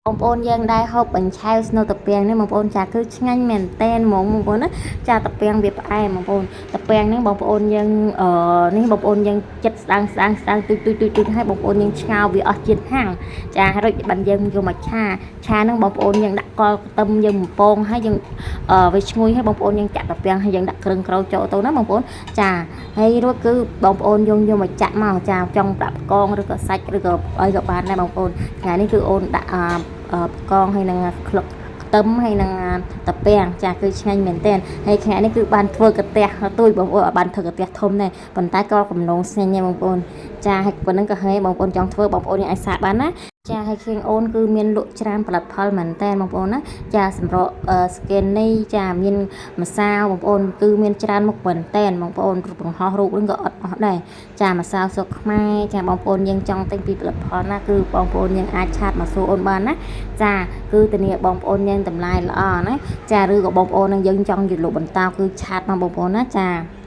បងប្អូនយើងដែលហូបបញ្ឆែវស្នូលតាពាំងនេះបងប្អូនចាគឺឆ្ងាញ់មែនតែនហ្មងបងប្អូនណាចាតាពាំងវាផ្អែមបងប្អូនតាពាំងហ្នឹងបងប្អូនយើងអឺនេះបងប្អូនយើងចិត្តស្ដាងស្ដាងស្ដាងទុយទុយទុយទុយឲ្យបងប្អូនយើងឆ្ងោវាអស់ជាតិហាំងចារួចបានយើងយកមកឆាឆាហ្នឹងបងប្អូនយើងដាក់កលខ្ទឹមយើងបំពងហើយយើងអឺវាឈ្ងុយហើយបងប្អូនយើងចាក់តាពាំងហើយយើងដាក់គ្រឿងក្រៅចូលទៅណាបងប្អូនចាហើយរួចគឺបងប្អូនយើងយកមកចាក់មកចាចង់ដាក់ផ្កងឬក៏សាច់ឬក៏អីក៏បានដែរបងប្អូនថ្ងៃនេះគឺអូនដាក់អឺ ផ្កងហើយនឹងក្លុកខ្ទឹមហើយនឹងតាពាំងចាគឺឆ្ងាញ់មែនទែនហើយថ្ងៃនេះគឺបានធ្វើកាទះទូចបងប្អូនអត់បានធ្វើកាទះធំទេប៉ុន្តែក៏កំណងស្ងាញ់ដែរបងប្អូនចាហើយប៉ុណ្្នឹងក៏ហើយបងប្អូនចង់ធ្វើបងប្អូនយើងអាចសាកបានណាចាហើយឃើញអូនគឺមានលក់ច្រើនផលិតផលមែនតើបងប្អូនណាចាសម្រក់ស្កេននេះចាមានម្សៅបងប្អូនគឺមានច្រើនមុខមែនតើបងប្អូនបង្ហោះរូបនឹងក៏អត់អស់ដែរចាម្សៅស្រុកខ្មែរចាបងប្អូនយើងចង់ទិញពីផលិតផលណាគឺបងប្អូនយើងអាចឆាតមកសួរអូនបានណាចាគឺធានាបងប្អូនយើងតម្លៃល្អណាចាឬក៏បងប្អូននឹងយើងចង់យល់លក់បន្តគឺឆាតមកបងប្អូនណាចា។